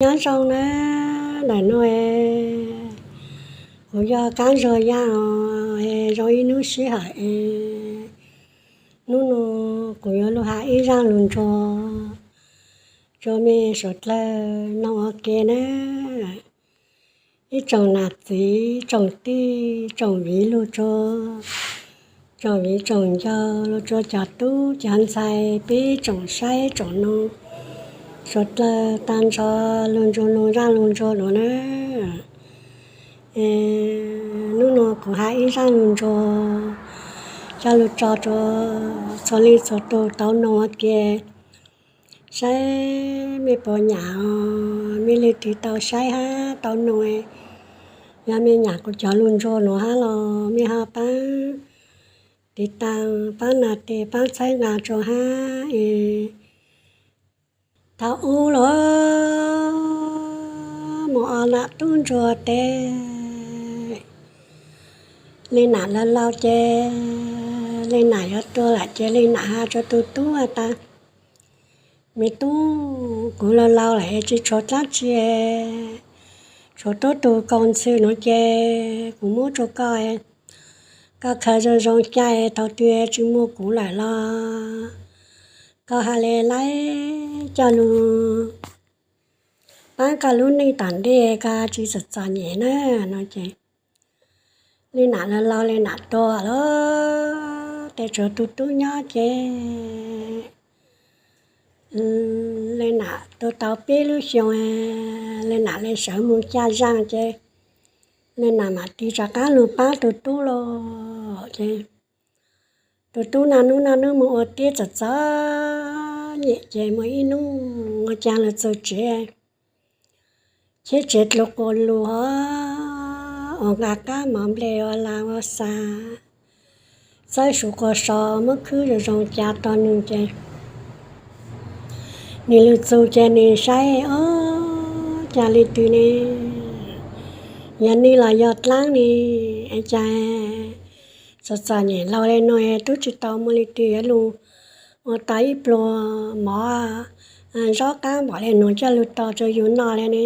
Nyob zoo na, ntawm no kuv yog Kab Ntsuag Yaj os, zoo ib hnub sij hawm es hnub no kuv yuav lug has ib zaj lug nrog rua mej suav dlawg noog ua ke na. Ib tsoom nam txiv tsoom tij tsoom viv lug rua, tsoom viv tsoom ncaus lug rua cov tub cov ntxhais peb tsoom saib tsoom noog suav dlawg taag nrho lug nrug noog zaj lug nrog nuav na. Hnub no kuv has ib zaj lug nrog coj lug tso rua txhua leej txhua tug tau noog ua ke saib mej puas nyam, mej leej twg tau saib hab tau noog, yog mej nyam kuv cov lug nrog nuav hab los mej ho paab tiv tas, paab nas tes, paab txhawb nqa rua hab es. Thaum ub los muaj ob nam tub ntsuag teb. Leej nam laus laus ces leej nam yuav tuag lawm ces leej nam has rua tug tub has tas, me tub, kuv laus laus lawm tsi tshuav dlaab tsi, tshuav tuab tug kaus ntxhw nuav ces kuv muab rua koj, koj khaws zoo zoo ca, thaum twg tsi muaj kuv lawm los koj has le laib coj lug paab koj lub neej tom ntej, koj tsi txom txom nyem na no ces leej nam laus laus leej nam tuag lawm tes tshuav tug tub nyob ces leej nam tuag tau peb lub xyoo, leej nam le sawv moog caj zaaj ces leej nam mam tig rov qaab lug paab tug tub lawm ces tug tub naj nub noj nub moog ua teb txom txom nyem ces muaj ib nub ua caag lug txug tsev cheb tsev dlua quas lug hov, ua nqaj qaab mov nplej ua la ua xa, txawb suv quas so muab khwb zoo zoo ca rua nwg ces nwg lug txug ces nwg saib, ob, ca le twg ne, yog neeg los yog dlaab ne, es cas txom txom nyem laus le nuav tub tsi tau muaj leej twg yuav lug ua tau ib pluag mov zaub qaab npaum le nuav coj lug tau rua yus noj le ne.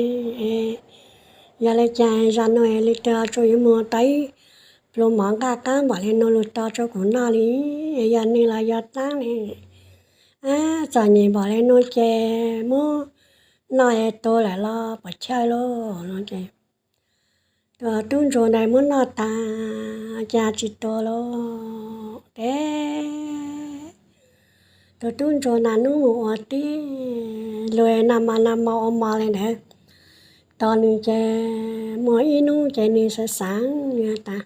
Yog le caag zag nuav leej twg tsi yuav moog tau ib pluag mov nqaj qaab npaum le nuav lug tau rua kuv noj le, yog neeg los yog dlaab ne. Ab, txom nyem npaum le nuav ces muab noj es tuag lawm los puas chawj lauj no ces tug tub ntsuag ntawd muab noj tas cas tsi tuag lauj tes tug tub ntsuag naj nub moog ua teb lug noj mov noj mov ua mov le ntawd tos nwg ces muaj ib nub ces nwg xaav xaav tas,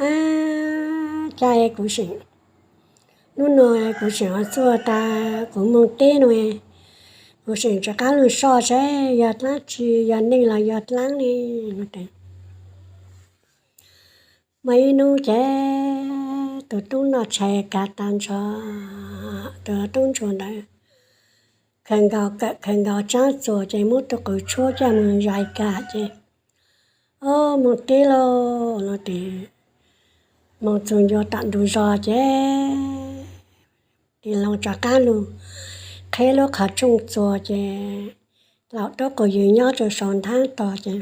ab, cas es kuv seem, nub nuav kuv seem ua txuj tas kuv moog teb nuav, kuv seem rov qaab lug soj saib yog dlaab tsi, yog neeg los yog dlaab ne. Muaj ib nub ces tug tub noj tshais kag tag nrho, tug tub ntsuag ntawd khaws nkaus kawm khaws nkaus tsaab txuas ces muab tug qws tshuab coj moog zais kag ces, ob, moog teb lauj no tes moog txug ncua tom ntug zos ces tis loo rov qaab lug qheb lub qhov rooj txuas ces tlaus tuab quas ywg nyob rua sau nthaab tog ces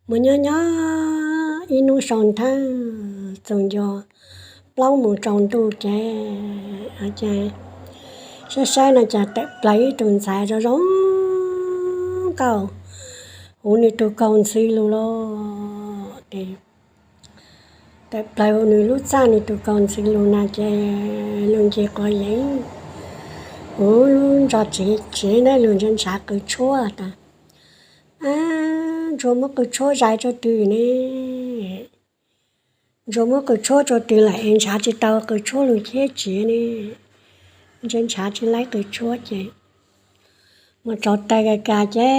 mus nyob nyob ib nub sau nthaab txug ncua plaub moos tsaus ntuj ces, ces saib saib no cas tawm plawg ib tug ntxhais zoo zoo nkauj huv nwg tug kaus ntxhw lug lauj. Tawm plawg huv nwg lub txaj nwg tug kaus ntxhw lug na ces lug nce quas yeev huv lub ntsos tsev na, lug ntshav ntshav qws tshuab tas, ab, ntsuag muab qws tshuab zais rua twg ne, ntsuag muab qws tshuab rua twg lawm es ntshav tsi tau qws tshuab lug cheb tsev ne, ntshav ntshav tsi laib qws tshuab ces mus rauv taws kag kag ces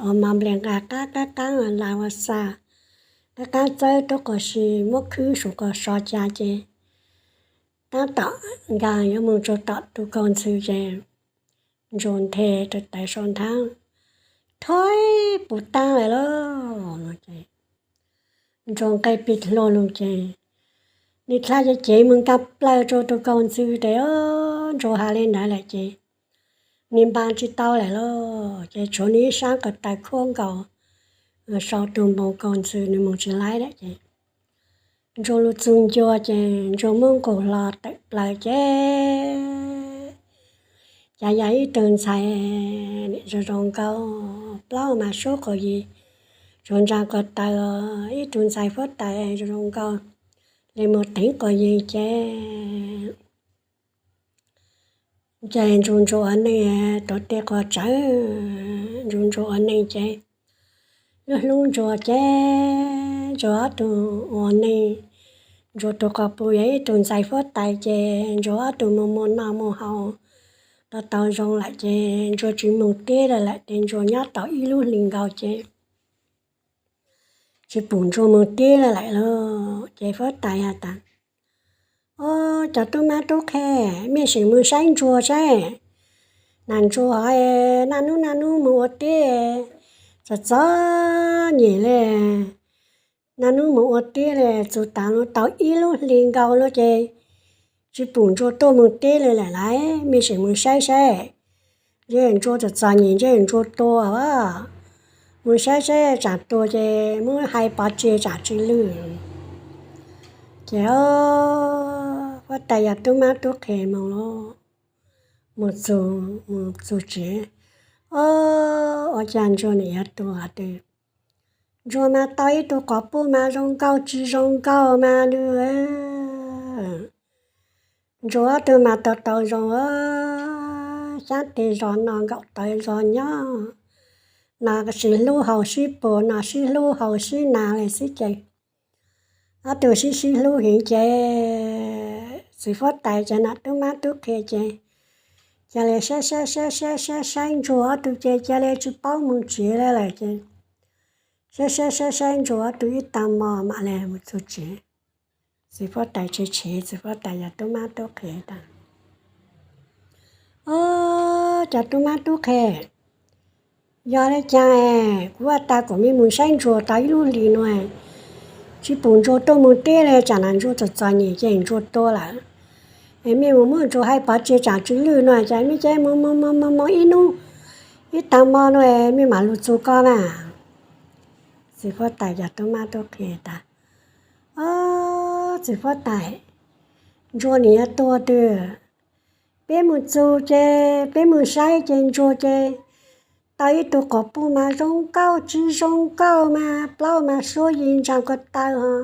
ua mov nplej nqaj qaab qaab qaab ua la ua xa, qaab qaab txawb tuab quas si muab khwb suv quas so ca ces taab tom nkaag yuav moog rua tom tug kaus ntxhw ces ntsuag nthe rua tawv sau nthaab, thob puv taab lawm lauj no ces ntsuag nqe pig hlua lug ces nwg dlha ces cev moog nkaag plawg rua tug kaus ntxhw tes, ntsuag has le ntawd lawm ces nws npaj tsis tau lawm lauj, ces tshuav nws ib sab ko taw khuab nkaus, sau tus npoo kaus ntxhw nws mus tsis laib lawm ces Ntsuag lug txug ncua ces Ntsuag muab nqus hlo tawm plaws ces cas yog ib tug ntxhais zoo zoo nkauj, plaub mas suab quas yig, tsuas ntsaa ko taw, ib tug ntxhais huab tais zoo zoo nkauj li mus teev quas yig ces ces Ntsuag Ntsuag ua neej tuav tes quas tsawv, Ntsuag Ntsuag ua neej ces lub hlub Ntsuag ces Ntsuag ob tug ua neej, Ntsuag tus quas puj yog ib tug ntxhais huab tais ces Ntsuag ob tug mus mus noj mus haus tau tau zoo lawm ces Ntsuag tsis mus teb lawm ces Ntsuag nyob tau ib lub hlis nkaus ces tsis pum Ntsuag mus teb lawm lauj. Ces huab tais has tas, Au, cov tub mab tub qhe, mej sim mus saib Ntsuag saib, nas Ntsuag hov naj nub naj nub mus ua teb txom txom nyem li, naj nub mus ua teb li txug tav nuav tau ib lub hlis nkaus lawm ces tsis pum Ntsuag tuaj mus teb li lawm lauj, mej sim mus saib saib. Ntshe Ntsuag txom txom nyem, ntshe Ntsuag tuag as. Mus saib saib tsam tuag ces muab hais pov tseg tsam tsis lwj. Ces huab tais yog tub mab tub qhe mus, mus txug, mus txug tsev, au, ua cas Ntsuag nim yuav tuag twg. Ntsuag mas tau ib tug quas puj mas zoo nkauj tsis zoo nkauj mas nws Ntsuag ob tug mas tau tau zoo, xyaab teg zog no nkaum tawv zog nyob, no sib hlub haus sib puas, no sib hlub haus sib nas li xwb ces ob tug sib sib hlub heev ces txiv huab tais ces nam tub mab tub qhe ces ca le saib saib saib saib saib saib Ntsuag ob tug ces ca le tsis paub mus tsev li lawm ces saib saib saib saib Ntsuag ob tug ib tag hmo mam li mus txug tsev. Txiv huab tais tshev tshev, txiv huab tais yog tub mab tub qhe tas, Au, cov tub mab tub qhe, yog le caag es kuv ua tas kuv mej mus saib Ntsuag tau ib lub hlis nuav, tsis pum Ntsuag tuaj mus teb li, tsam no Ntsuag txom txom nyem ces Ntsuag tuag lawm. Es mej mus muab Ntsuag hais pov tseg tsam tsis lwj no ces mej ca mus mus mus mus mus ib hnub, ib tag hmo no mej mam lug txug ko mas. Txiv huab tais yog tub mab tub qhe tas, Au, txiv huab tais, Ntsuag nim yuav tuag twg. Peb mus txug ces peb mus saib ces Ntsuag ces tau ib tug quas puj mas zoo nkauj tsis zoo nkauj mas plaub mas suab yig ntsaa ko taw ho,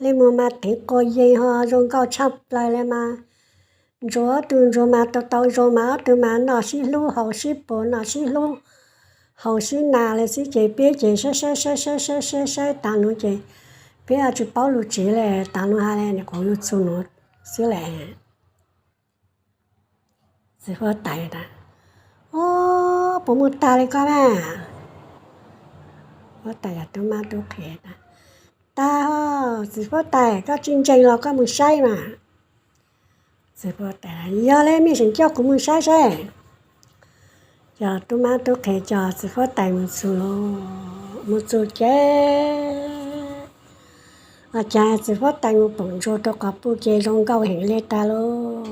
li mus mas teev quas yig ho zoo nkauj tshaj plaws li mas. Ntsuag ob tug Ntsuag mas tau tau zoo mas ob tug mas noj sib hlub haus sib puas, noj sib hlub haus sib nas li xwb ces peb ces saib saib saib saib saib saib saib tas nuav ces peb tsis paub lug tsev li, tas nuav hais li kuv lug txug nuav xwb lawm. Txiv huab tais tas, Au, puas muaj tag li koj na? Huab tais yog tub mab tub qhe tas, Tag, txiv huab tais, koj tsis ntseeg los koj mus saib mas. Txiv huab tais, Yog li mej tseem coj kuv mus saib saib. Cov tub mab tub qhe coj txiv huab tais mus txug, mus txug ces ua cas txiv huab tais mus pum Ntsuag tus quas puj ces zoo nkauj heev li tas lauj.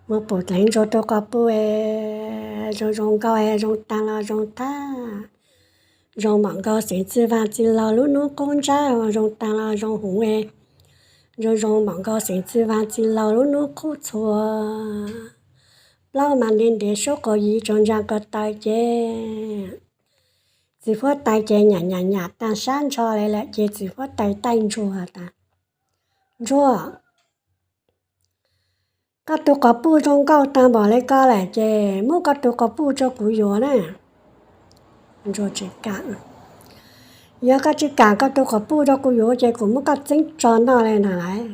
Mus pum dleev Ntsuag tus quas puj es zoo zoo nkauj es zoo taag los zoo tag, zoo npaum nkaus xeev txwj vaag txwj laug lub nub qub ntsab, zoo taag los zoo huv es zoo zoo npaum nkaus xeev txwj vaag txwj laug lub nub qub txhua. Plaub mas ntev ntev suab quas yig tsuas ntsaa ko taw ces txiv huab tais ces nyam nyam nyam taag sab ntsho li lawm ces txiv huab tais taij Ntsuag tas, Ntsuag, koj tus quas puj zoo nkauj taag npaum li ko lawm ces muab koj tus quas puj rua kuv yuav na. Ntsuag tsis kam. Yog koj tsis kam koj tus quas puj rua kuv yuav ces kuv muab koj txeeb tso noj li na lawm.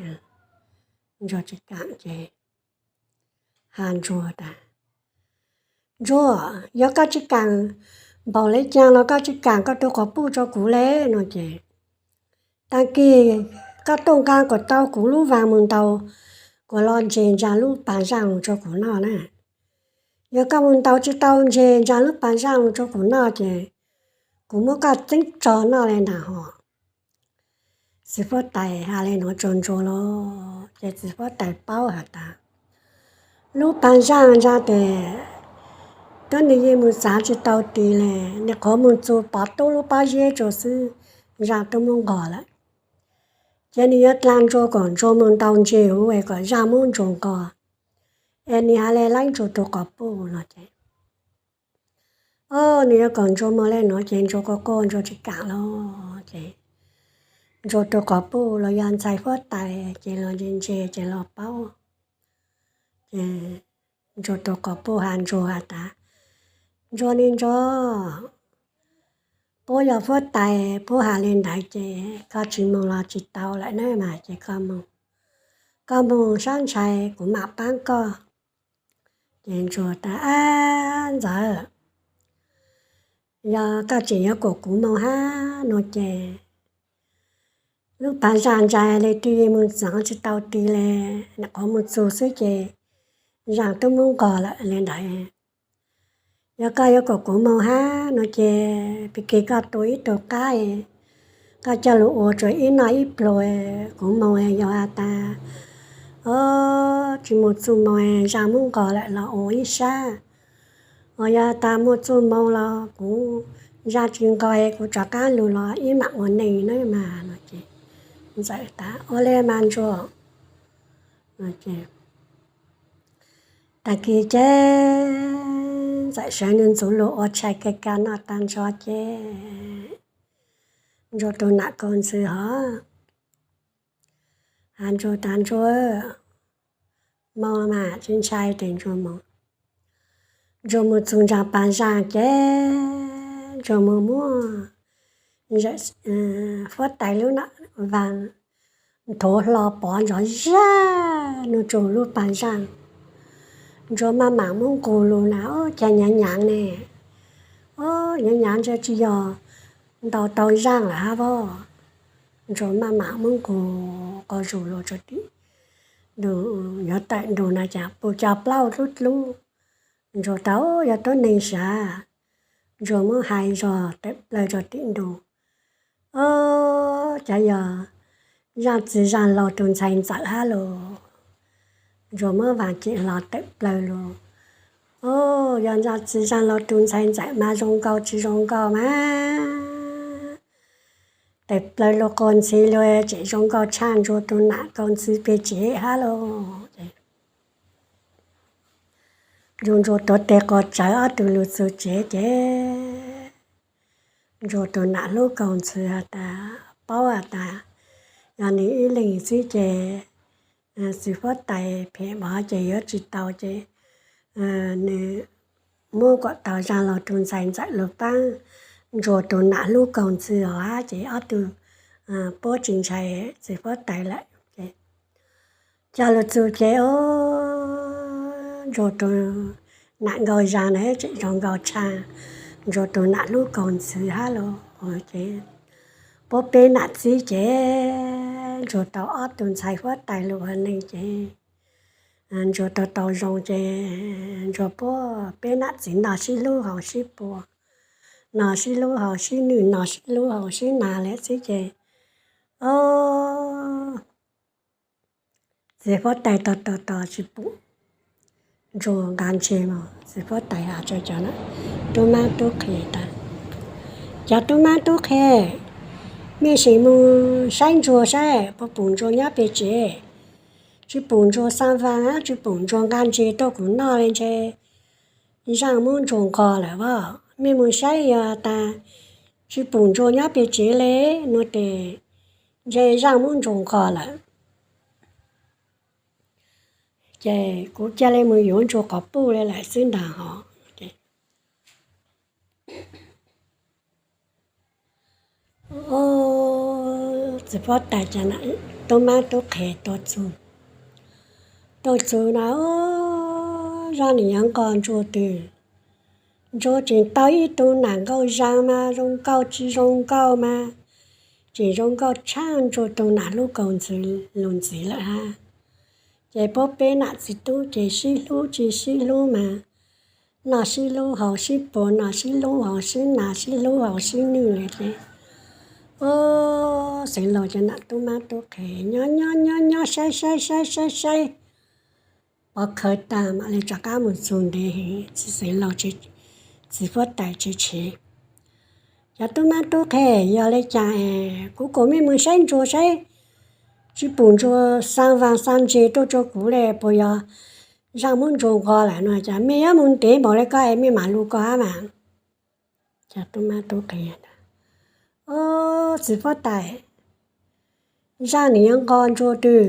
Ntsuag tsis kam ces has Ntsuag tas, Ntsuag, yog koj tsis kam npaum li cas los koj tsis kam koj tus quas puj rua kuv li no ces taag kis koj tuaj nqa kom tau kuv lub vaag mus ntaus kom los ntses ntsaa lub paag zaaj lug rua kuv noj na. Yog koj mus ntaus tsis tau ntses ntsaa lub paag zaaj lug rua kuv noj ces kuv muab koj txeeb tso noj li ntag hos. Txiv huab tais has li nuav rua Ntsuag lawm ces txiv huab tais paub has tas, Lub pag zaj ntsa tes, tub nws yeej mus txav tsis tau ti li, nws qhuav mus txug pov tub lub pob zeb tsuas xwb, zaj tub muab nqos lawm. Ces nws yuav dlaa Ntsuag kom Ntsuag mus ntaus ntses huv es kom zaj muab Ntsuag nqos, es nws ha le laib Ntsuag tug quas puj no ces, o, nws yuav kom Ntsuag mus le nuav ces Ntsuag quaj quaj Ntsuag tsis kam lawm ces Ntsuag tug quas puj los yog ntxhais huab tais ces los ntse ntse ces los paub. Ces Ntsuag tug quas puj has Ntsuag has tas, Ntsuag ne Ntsuag, puab yog huab tais puab has li ntawd ces koj tsis mus los tsis tau lawm na mas ces koj mus, koj mus sab ntshai kuv mam paab koj. Ces Ntsuag tas, Ab ntxawg, yog koj tseem yuav kom kuv mus hab no ces lub pag zaj ntsa tes twb yeej mus txav tsis tau ti li, nws qhuav mus txug xwb ces zaj tub muab nqos lawm li ntawd. Yog koj yuav kom kuv mus hab no ces pig kig koj tua ib tug qaib, koj coj lug ua tsuas ib noj ib pluag, kuv mus yog has tas, o, tsis muaj txuj moo, zaj muab nqos lawm los ua ib sab, o, yog has tas muaj txuj moo los kuv, zaj tsis nqos kuv rov qab lug los ib mam ua neej na mas no ces Ntxawm tas, Ua li mas Ntsuag. Tag kis ces Ntxawm sawv ntxuv lug ua tshais kag kag noj tag nrho ces Ntsuag tus nam kaus ntxhw hov has Ntsuag tas, Ntsuag, mus mas tsis ntshai tes Ntsuag mus. Ntsuag mus txug nraag pas zaj ces Ntsuag mus muab huab tais lub nam vas nthuav hlo pov nrov zaj nug tsuag lub pas zaj. Ntsuag maj mam muab nqus lug na, o, cas nyaav nyaav ne, o, nyaav nyaav ntsa tsis yog ntaus tau zaj lawm hab vog. Ntsuag maj mam muab nqus qo zus lug rua tim ntug, yuav tawm ntug na cas pum cov plaub dlub dlub. Ntsuag tau yog tuab neeg sav, Ntsuag muab hais zog tawm plawg rua tim ntug. O, cas yog zaj txiv zaj laug tug ntxhais ntxawm hab lug. Ntsuag muab vas cem hlo tawm plawg lug. O, yog zaj txiv zaj laug tug ntxhais ntxawm mas zoo nkauj tsis zoo nkauj mas tawm plawg lug quas ntxhi lug tseem zoo nkauj tshaj Ntsuag tug nam kaus ntxhw peg tsev hab lug. Ntsuag tuav teg quas tsawv ob tug lug txug tsev ces Ntsuag tug nam hlub kaus ntxhw has tas, paub has tas yog nws ib leeg xwb ces txiv huab tais phem mov ces yuav tsis tau ces nws muab kom tau zaj laug tug ntxhais ntxawm lug paab Ntsuag tug nam hlub kaus ntxhw hov hab ces ob tug puab tsis ntshai txiv huab tais lawm ces coj lug txug ces o, Ntsuag tug nam nkauj zag na tseem zoo nkauj tshaj Ntsuag tug nam hlub kaus ntxhw hab lug ces puab peb nam txiv ces Ntsuag tau ob tug ntxhais huab tais lug ua neej ces Ntsuag tau tau zoo ces Ntsuag puab peb nam txiv noj sib hlub haus sib pua, noj sib hlub haus sib nwj, noj sib hlub haus sib nas lawm xwb ces o, txiv huab tais tos tos tos tsis pum Ntsuag nqa ntses mus, txiv huab tais has rua cov tub mab tub qhe tas, cov tub mab tub qhe, mej sim mus saib Ntsuag saib puas pum Ntsuag nyob peg tsev. Tsis pum Ntsuag xa vas, tsis pum Ntsuag nqa ntses tuaj kuv noj le ntshe zaaj muab Ntsuag nqos lawm as. Mej mus saib yog tas tsis pum Ntsuag nyob peg tsev le no tes ntshe zaaj muab Ntsuag nqos lawm. Ces kuv ca le mus yuav Ntsuag quas puj le lawm xwb ntag hov. Txiv huab tais cov tub mab tub qhe tuaj txug, tuaj txug na, zaj nwg yuav nqos Ntsuag twg. Ntsuag tseem tau ib tug nam nkauj zag mas zoo nkauj tsis zoo nkauj mas tseem zoo nkauj tshaj Ntsuag tug nam hlub kaus ntxhw lug ntxiv lawm hab. Ces puab peb nam txiv tub ces sib hlub tsis sib hlub mas noj sib hlub haus sib pua, noj sib hlub haus sib nas, sib hlub haus sib nwj le ces, o, xeev laus cov nam tub mab tub qhe nyob nyob nyob nyob saib saib saib saib saib pov khawv tas mam li rov qab mus txug ntev heev, txiv xeev laus, txiv huab tais tsev tshev. Cov tub mab tub qhe, yog le caag es kuv kuas mej moog saib ntsuag saib tsi pum ntsuag xaa vaas xaa ntses tuaj rua kuv le, puas yog zaaj muab ntsuag nqos lawm no, cas mej yuav moog ntev npaum le ko es mej mam lug ko hab mas? Cov tub mab tub qhe, Ob, txiv huab tais, zaaj nwg yuav nqos ntsuag twg?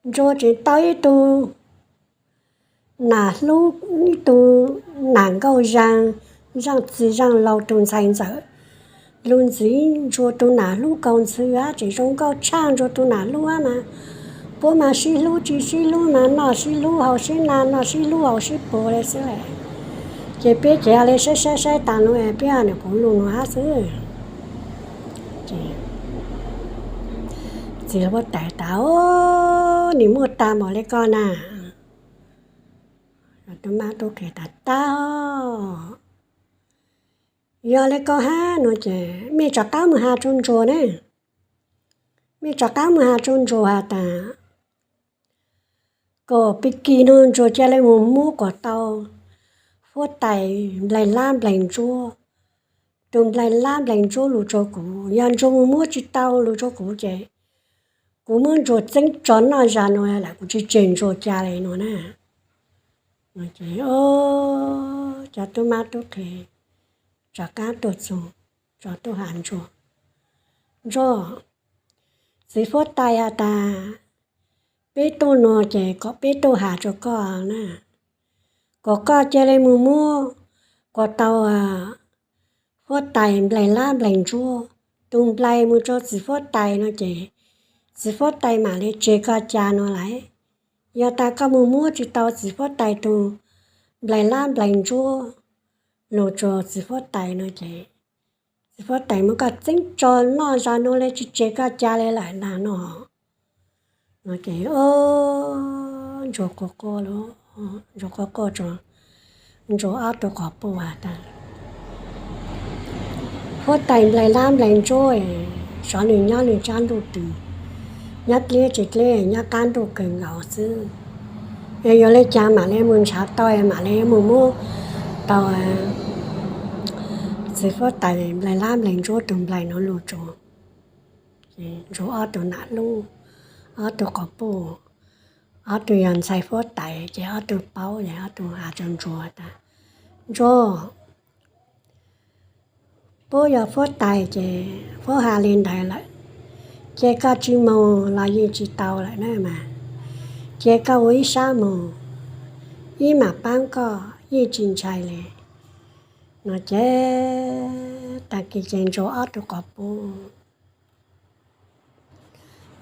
Ntsuag tseem tau ib tug nam hlub, ib tug nam nkauj zaag, zaaj txiv zaaj laug, tug ntxhais ntxawm lug ntxiv ntsuag tug nam hlub kaus ntxhw hab, tseem zoo nkauj tshaj ntsuag tug nam hlub hab mas. Puab mas sib hlub tsi sib hlub mas noj sib hlub haus sib na, noj sib hlub haus sib puag le xwb le. Ces peb ces le saib saib saib taag nuav peb nws kuv lug nuav hab xwb. Txiv huab tais tas, Ob, nwg muaj taag npaum le ko na? Tub mab tub qhe tas, Tag, yog le ko hab no ces mej rov qab mus has rua ntsuag ne. Mej rov qab mus has rua ntsuag has tas, kom pig kig nuav ntsuag ca le mus muab kuas tau huab tais nplaig lab nplaig ntsuab, tug nplaig lab nplaig ntsuab lug rua kuv. Yog ntsuag mus muab tsi tau lug rua kuv ces kuv muab ntsuag txeeb tso noj zag nuav lawm, kuv tsi tseg ntsuag ca le nuav na. Ces cov tub mab tub qhe rov qab tuaj txug, tso tuaj has ntsuag, Ntsuag, txiv huab tais has tas peb tuaj nuav ces kom peb tuaj has rua koj na, kom koj ca le mus muab kuas tau huab tais nplaig lab nplaig ntsuab tug nplaig mus rua txiv huab tais no ces txiv huab tais mam le tseg koj ca nuav lawm. Yog tas koj mus muab tsi tau txiv huab tais tug nplaig lab nplaig ntsuab lug rua txiv huab tais no ces txiv huab tais muab koj txeeb tso noj zag nuav le, tsi tseg koj ca le lawm ntag no. No ces ntsuag quaj quaj, ntsuag quaj quaj rua ntsuag ob tug quas puj has tas, Huab tais nplaig lab nplaig ntsuab, xyov nwg nyob nwg tsab ntuj twg, nyob dleb tsi dleb, nyob qab ntuj kawg nkaus xwb. Yog le caag mam le mus nrhav tau, mam le mus muab tau txiv huab tais nplaig lab nplaig ntsuab tug nplaig nuav lug rua. Ntsuag ob tug nam hlub, ob tug quas puj, ob tug yog ntxhais huab tais ces ob tug paub, ob tug has rua ntsuag tas, Ntsuag, puab yog huab tais ces puab has le ntawd lawm, ces koj tsi moog los yeej tsi tau lawm na mas. Ces koj ua ib sab moog, ib mam paab koj, yeej tsi ntshai le. No ces taag kis ces ntsuag ob tug quas puj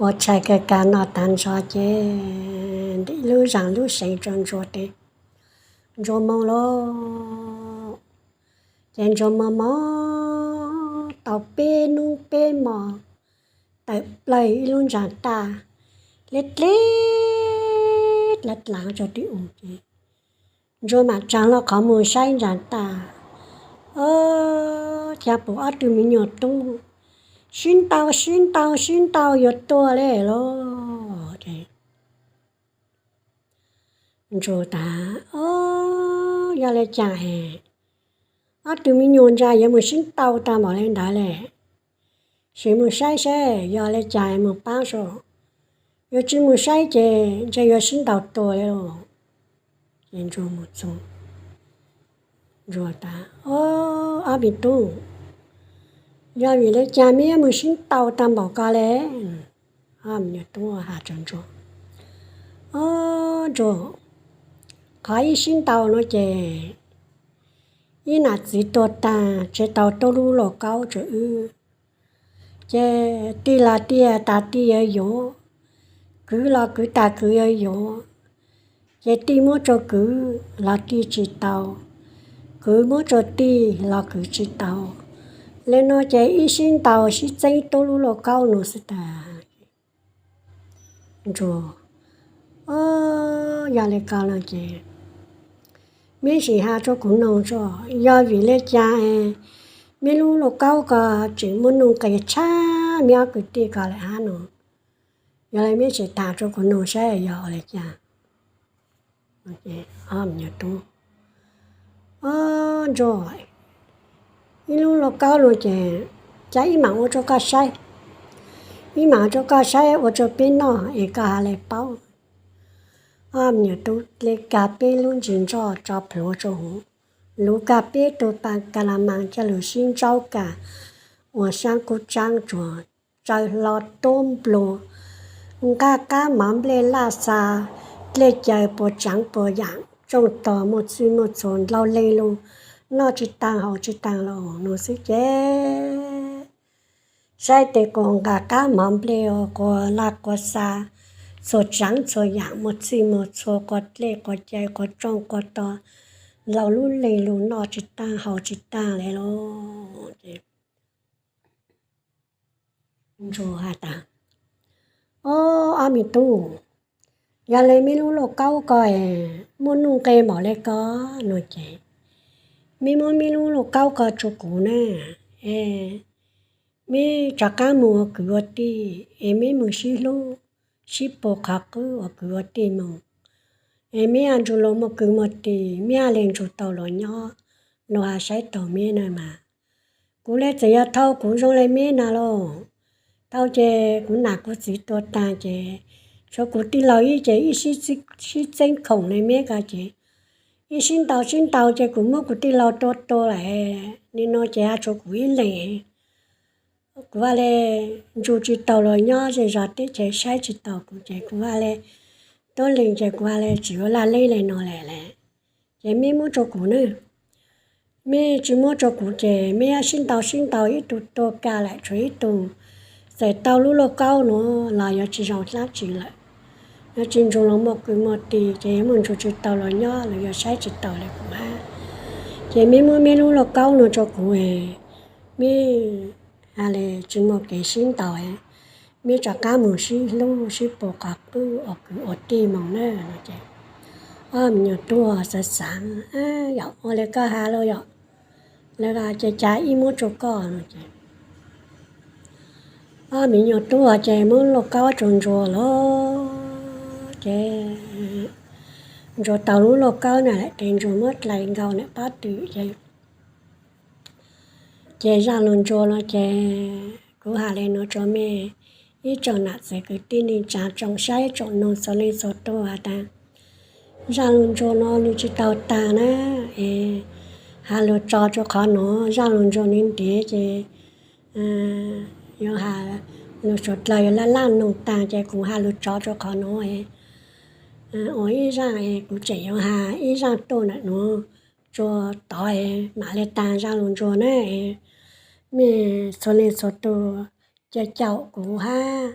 ua tshais kawg kag noj taag nrho ces ntim lub zaag lub seev rua ntsuag tes, ntsuag moog lauj. Ces ntsuag moog moog tau peb nub peb mo, tawm plawg ib lub ntsaag taj, dleb dleb dlav dlav rua tib u ces ntsuag mam tsaag hlo qhov muag saib ntsaag taj, o, ca pum ob tug me nyuam tub sib ntaus sib ntaus sib ntaus yuav tuag le lauj. Ntsuag tas, o, yog le caag es ob tug me nyuam ntsa yuav mus sib ntaus taag npaum le ntawd le, sim mus saib saib yog le caag moog paab saib, yuav tsi mus saib ces ntshe yuav sib ntaus tuag le lauj. Ces ntsuag mus txug, ntsuag tas, o, ob me tub, yog vim le caag meb yuav mus sib ntaus taag npaum ko le? Ob me nyuam tub has rua ntsuag, o, ntsuag, qhov ib sib ntaus no ces ib nam txiv tuag taag tseg tau tuab lub lauj kaub rua wb, ces tig los tig tas tig yuav yuav, kwv los kwv tas kwv yuav yuav, ces tig muab rua kwv los tig tsi tau, kwv muab rua tig los kwv tsi tau. Le no ces ib sib ntaus sib txeeb tuab lub lauj kaub no xwb tas. Ntsuag, o, yog le ko no ces meb sim has rua kuv noog tso, yog vim le caag meb lub lauj kaub ko tseem muaj nuj nqes tshaj meb ob kwv tij ko lawm hab no? Yog le meb sim tham rua kuv noog saib yog ua le caag. Ob me nyuam tub, ob, Ntsuag, ib lub lauj kaub no ces cas ib mam ua rau koj saib, ib mam ua rau koj saib ua rau peb noj es koj ha le paub. Ob me nyuam tub hle kiag peb lub ntsis ntsoj tso plhuav rau hauv, luv kiag peb tus pas ka la mas coj lug sib ntsaub kiag ua saab kub tsaab tsuas tsaws hlo tuab nplua, nqaj qab mov nplej laj xa, dlej caws puas tsaav puas yaam, tsooj tog muaj txwj muaj txhua, ndlaug leeg lug, noj tsis taag haus tsis taag los nua xwb ces saib tes quas nqaj qab mov nplej quas laj quas xa, txhua tsaav txhua yaam muaj txwj muaj txhua, quas dlej quas caws quas tsooj quas tog, ndlaug lub leeg lug noj tsis taag haus tsis taag le lauj. Ntsuag has tas, Ob, ob me tub, yog le meb lub lauj kaub ko muaj nuj nqe npaum le ko no ces meb muab meb lub lauj kaub ko rua kuv na, es meb rov qaab moog ua kwv ua tij, es meb moog sib hlub sib puag qhov qwb ua kwv ua tij moog, es meb ha nrug luas muaj kwv muaj tij, meb ha le nrug tau luas nyob, luas ha saib taus meb na mas. Kuv le txawm yog thau kuv zoo le meb na lauj, thau ces kuv nam kuv txiv tuag taag ces tshuav kuv tij laug ib ces ib sib txeeb khoom le meb ko ces ib sib ntaus sib ntaus ces kuv muab kuv tij laug tua tuag lawm, nim no ces ha tshuav kuv ib leeg. Kuv ha le nrug tsis taus luas nyob zej zog teb chaws saib tsis taus kuv ces kuv ha le tuab leeg ces kuv ha le tsis ua laj leb le no lawm. Ces meb muab rua kuv na, meb tsis muab rua kuv ces meb yuav sib ntaus sib ntaus ib tug tuag kag lawm tshuav ib tug, txawm tau lub lauj kaub nuav los yuav tsis zoo dlaab tsi lawm. Yuav tsis nrug luas muaj kwv muaj tij ces yuav muaj nrug tsis tau luas nyob, luas yuav saib tsis taus le kuv hab. Ces meb muab meb lub lauj kaub nuav rua kuv, meb ha le tsis muaj kev sib ntaus, meb rov qaab moog sib hlub sib puag qhov qwb ua kwv ua tij moog na no ces ob me nyuam tub xaav xaav, Yog ua le koj has lauj, yog le ces ca ib muab rua koj no ces ob me nyuam tub ces muab lauj kaub rua Ntsuag lawm ces Ntsuag tau lub lauj kaub na lawm ces Ntsuag muab dlais nkaus nam pob tw ces ces Zaaj Lug Ntsuag no ces kuv has le nuav rua mej ib tsoom nam txiv kwv tij neej tsaa tsoom saib tsoom noog txhua leej txhua tug has tas Zaaj Lug Ntsuag no nwg tsis tau taag na, es has lug tso rua qhov nuav. Zaaj Lug Ntsuag nwg ntev ces yuav has lug suav dlawg yuav laj laj noog taag ces kuv has lug tso rua qhov nuav. Ua ib zaaj es kuv tseem yuav has ib zaaj tuaj ntawm nuav rua tod mam le taag Zaaj Lug Ntsuag na. Mej txhua leej txhua tug ca caum kuv hab,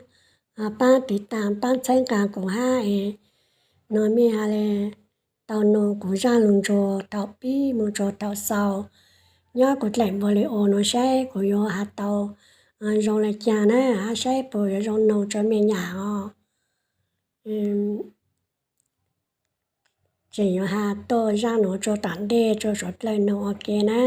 paab tiv taag paab txhawb nqaa kuv hab es no mej has le tau noog kuv Zaaj Lug Ntsuag thaum pib moog rua thaum xaus. Nyob kuv dlaim npua li ua nuav saib kuv yuav has tau zoo le caag na, hab saib puas yuav zoo noog rua mej nyam os. Tseem yuav has tuaj zaaj nuav rua tom ntej rua suav dlawg noog ua ke na.